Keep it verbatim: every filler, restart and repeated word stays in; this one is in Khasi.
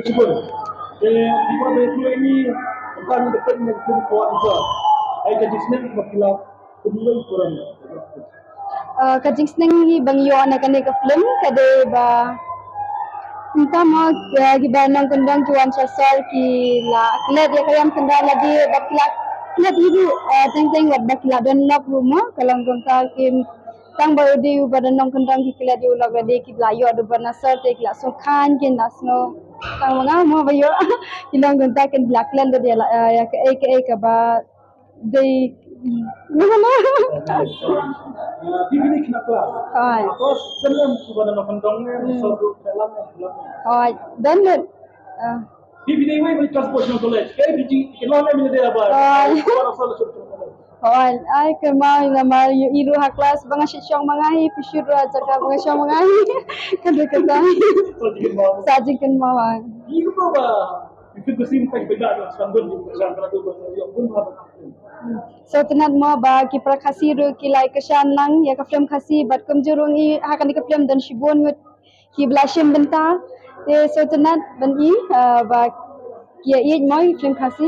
Shibun. Te, di ba ba ku ini, kan da kan ne ku ko an sa. Ai ka jismen ba ki la, ku ni wai kuran. Uh, ka jingsneng hi ba ngi ïoh na kane ka film ka dei ba mynta mo, uh, ki ba nongkyndong ki wan sha sor ki la klet ïa ka ïam kynrad lade bad ki la klet hi ruh, uh, teng teng wat ba ki la don lok ruh mo, ka long kumta ki tang ba u dei u ba don nongkyndong ki klet ïa u lok lade ki la ïoh da u ba na sor te ki la sngewkhan ki la sngew tang ba nga mo ba ïoh ki long kumta ki la klet lade ïa la, uh, ïa kaei kaei kaba dei. Phi phi dei khynnah klas. Ai. Klas ten lem ki ba na nongkyndong ne, hmm, so du ka lam ne, lam ne. Ai, dan ne. Ah. Phi phi dei wei ba klas bos nong college. Ke phi ji ki lam ne mi dei ba. Ai. Ba na so le suk. Ai, ai ke ma ina ma yu iru ha klas ba nga shi shong ma nga hi, phi shi ru ha jaka ba nga shong ma nga hi. Ka dei ka dei. Sa ji ken ma. Sa ji ken ma ai. Iru ba. Iru ba sim pa ba da sa bun ba sa ka du ba yu bun ba. Sngewtynnat mo ba ki para Khasi ruh ki la ïa kyrshan lang ïa ka film Khasi bad kumjuh ruh ngi ha kane ka film don shibun ngut ki ba la shim bynta. Te sngewtynnat ban i, ah, ba ki ïa ïeit mo ïa film Khasi.